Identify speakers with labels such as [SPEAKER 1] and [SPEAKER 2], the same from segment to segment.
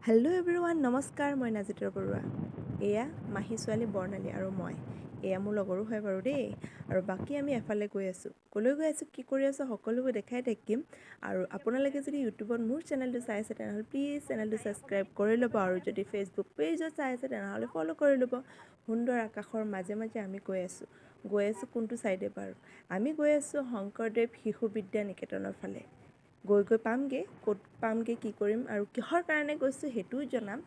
[SPEAKER 1] Hello' everyone, নমস্কাৰ। মই নাজিতৰ বৰুৱা। এয়া মাহী ছোৱালী বৰ্ণালী আৰু মই। এয়া মোৰ লগৰো হয় বাৰু দেই। আৰু বাকী আমি এফালে গৈ আছোঁ। ক'লৈ গৈ আছোঁ, কি কৰি আছোঁ, সকলোবোৰ দেখাই থাকিম। আৰু আপোনালোকে যদি ইউটিউবত মোৰ চেনেলটো চাই আছে, তেনেহ'লে প্লিজ চেনেলটো ছাবস্ক্ৰাইব কৰি ল'ব। আৰু যদি ফেচবুক পেজত চাই আছে, তেনেহ'লে ফ'ল' কৰি ল'ব। সুন্দৰ আকাশৰ মাজে মাজে আমি গৈ আছোঁ। গৈ আছোঁ কোনটো ছাইডে বাৰু? আমি গৈ আছোঁ শংকৰদেৱ শিশু বিদ্যা নিকেতনৰ ফালে। গৈ গৈ পামগৈ। ক'ত পামগৈ, কি কৰিম আৰু কিহৰ কাৰণে গৈছোঁ, সেইটোও জনাম।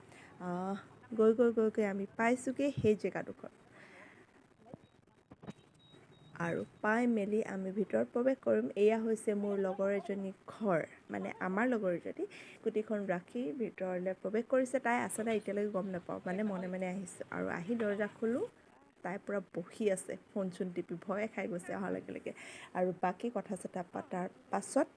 [SPEAKER 1] গৈ গৈ গৈ গৈ আমি পাইছোঁগৈ সেই জেগাডোখৰ। আৰু পাই মেলি আমি ভিতৰত প্ৰৱেশ কৰিম। এয়া হৈছে মোৰ লগৰ এজনী ঘৰ, মানে আমাৰ লগৰ এজনী। স্কুটিখন ৰাখি ভিতৰলৈ প্ৰৱেশ কৰিছে। তাই আছে নাই এতিয়ালৈকে গম নাপাওঁ, মানে মনে মনে আহিছোঁ। আৰু আহি দৰ্জা খোলোঁ, তাই পূৰা বহি আছে ফোন চোন টিপি, ভয়ে খাই গৈছে অহাৰ লগে লগে। আৰু বাকী কথা চথা পতাৰ পাছত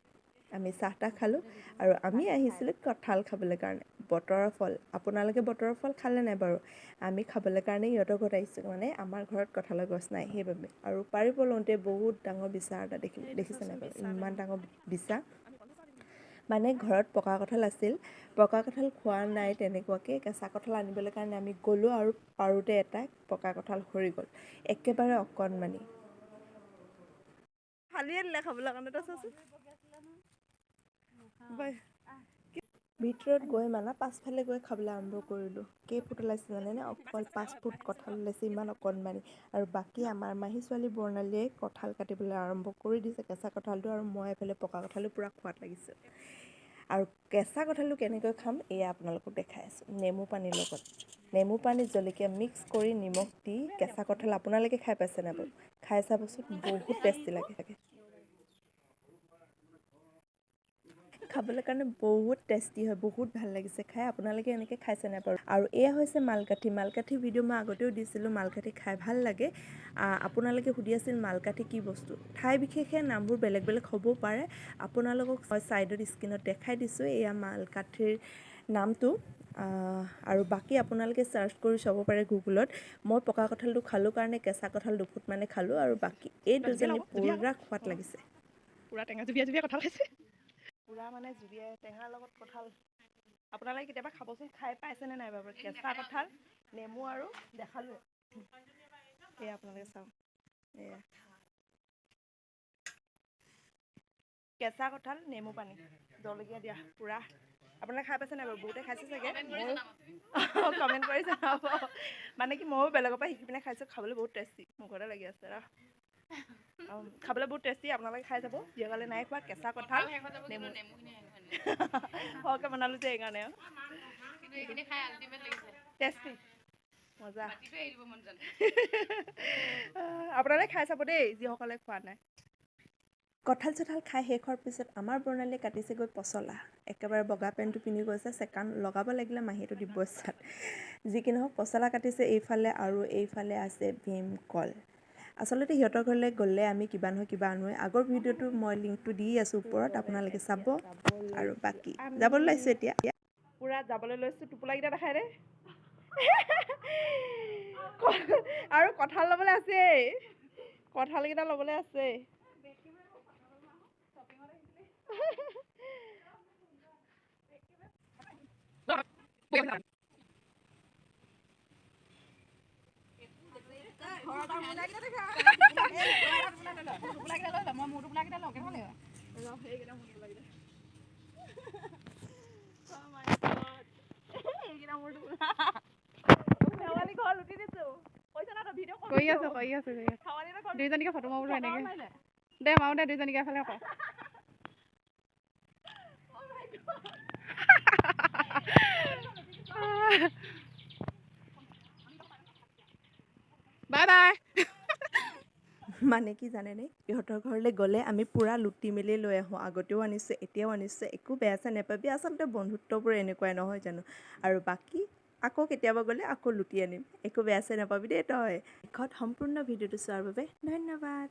[SPEAKER 1] আমি চাহ তাহ খালোঁ। আৰু আমি আহিছিলোঁ কঁঠাল খাবলৈ কাৰণে, বতৰৰ ফল। আপোনালোকে বতৰৰ ফল খালে নাই বাৰু? আমি খাবলৈ কাৰণে ইহঁতৰ ঘৰত আহিছোঁ, মানে আমাৰ ঘৰত কঁঠালৰ গছ নাই, সেইবাবে। আৰু পাৰিব লওঁতে বহুত ডাঙৰ বিচা এটা দেখিলোঁ। দেখিছে নাই বাৰু? ইমান ডাঙৰ বিচা। মানে ঘৰত পকা কঁঠাল আছিল, পকা কঁঠাল খোৱা নাই তেনেকুৱাকৈ। কেঁচা কঁঠাল আনিবলৈ কাৰণে আমি গ'লোঁ আৰু পাৰোঁতে এটা পকা কঁঠাল সৰি গ'ল, একেবাৰে অকণমানি। ফালিয়ে দিলে খাবলৈ কাৰণে। তই চাচোন। বাই। ভিতৰত গৈ মানে পাছফালে গৈ খাবলৈ আৰম্ভ কৰিলোঁ। কেই ফুট ওলাইছে জানেনে? অকল 5 ফুট কঁঠাল ওলাইছে, ইমান অকণমানি। আৰু বাকী আমাৰ মাহী ছোৱালী বৰ্ণালীয়ে কঁঠাল কাটিবলৈ আৰম্ভ কৰি দিছে, কেঁচা কঁঠালটো। আৰু মই এইফালে পকা কঁঠালো পূৰা খোৱাত লাগিছোঁ। আৰু কেঁচা কঁঠালটো কেনেকৈ খাম, এয়া আপোনালোকক দেখাই আছোঁ। নেমু পানীৰ লগত, নেমু পানীত জলকীয়া মিক্স কৰি নিমখ দি কেঁচা কঁঠাল আপোনালোকে খাই পাইছে নাই বাৰু? খাই চাবচোন, বহুত টেষ্টি লাগে খাবলৈ কাৰণে। বহুত টেষ্টি হয়, বহুত ভাল লাগিছে খাই। আপোনালোকে এনেকৈ খাইছে নাই বাৰু? আৰু এয়া হৈছে মালকাঠি। মালকাঠি ভিডিঅ' মই আগতেও দিছিলোঁ। মালকাঠি খাই ভাল লাগে। আপোনালোকে সুধি আছিল মালকাঠি কি বস্তু। ঠাই বিশেষে নামবোৰ বেলেগ বেলেগ হ'বও পাৰে। আপোনালোকক মই ছাইডত স্ক্ৰীণত দেখাই দিছোঁ, এয়া মালকাঠিৰ নামটো। আৰু বাকী আপোনালোকে চাৰ্চ কৰি চাব পাৰে গুগলত। মই পকা কঁঠালটো খালোঁ কাৰণে কেঁচা কঁঠাল দুফুট মানে খালোঁ। আৰু বাকী এই দুজনী পূৰা খোৱাত লাগিছে।
[SPEAKER 2] পূৰা টেঙা জুবিয়া জুবিয়া কঁঠাল খাইছে। পূৰা মানে জুবিয়াই টেঙাৰ লগত কঁঠাল। আপোনালোকে কেতিয়াবা খাবচোন। খাই পাইছেনে নাই বাৰু? কেঁচা কঁঠাল, নেমু আৰু দেখালোৱে। এয়া আপোনালোকে চাওক, এয়া কেঁচা কঁঠাল, নেমু পানী, জলকীয়া দিয়া পূৰা। আপোনালোকে খাই পাইছে নাই বাৰু? বহুতে খাইছে চাগে। ময়ো কমেণ্ট কৰি জনাব। মানে কি, ময়ো বেলেগৰ পৰা শিকি পিনে খাইছোঁ। খাবলৈ বহুত টেষ্টি। মুখতে লাগি আছে ৰ। খাবলৈ বহুত টেষ্টি। আপোনালোকে খাই যাব, যিসকলে নাই খোৱা। কেঁচা কঁঠাল, নেমু সৰহকৈ বনালোঁ যে, সেইকাৰণে। টেষ্টি, মজা। আপোনালোকে খাই চাব দেই, যিসকলে খোৱা নাই।
[SPEAKER 1] কঁঠাল চঠাল খাই শেষ হোৱাৰ পিছত আমাৰ বৰ্ণালীয়ে কাটিছেগৈ পচলা। একেবাৰে বগা পেণ্টটো পিন্ধি গৈছে, চেকান লগাব লাগিলে মাহীয়েটো দিব চাত। যি কি নহওক, পচলা কাটিছে এইফালে আৰু এইফালে আছে ভীমকল। আচলতে সিহঁতৰ ঘৰলৈ গ'লে আমি কিবা নহয় কিবা আনোৱে। আগৰ ভিডিঅ'টো মই লিংকটো দি আছোঁ ওপৰত, আপোনালোকে চাব। আৰু বাকী যাবলৈ লৈছোঁ এতিয়া।
[SPEAKER 2] পূৰা যাবলৈ লৈছোঁ। টোপোলাকেইটা দেখাই দে। আৰু কঁঠাল ল'বলৈ আছেই, কঁঠালকেইটা ল'বলৈ আছেই। এইকেইটা মোৰ টোপোলা। শেৱালি ঘৰ লুটি দিছোঁ। কৈছে না তই ভিডিঅ'
[SPEAKER 3] কৰি আছো, কৰি আছো, কৰি আছো। দুইজনীকে ফটো মাৰো এনেকে দে, মাৰো দে দুইজনীকে। এফালে ক। Bye bye.
[SPEAKER 1] মানে কি জানেনে, ইহঁতৰ ঘৰলৈ গ'লে আমি পূৰা লুটি মেলি লৈ আহোঁ। আগতেও আনিছোঁ, এতিয়াও আনিছোঁ। একো বেয়া চেয়া নাপাবি। আচলতে বন্ধুত্ববোৰ এনেকুৱাই নহয় জানো? আৰু বাকী আকৌ কেতিয়াবা গ'লে আকৌ লুটি আনিম। একো বেয়া চেয়া নাপাবি দেই তই। শেষত সম্পূৰ্ণ ভিডিঅ'টো চোৱাৰ বাবে ধন্যবাদ।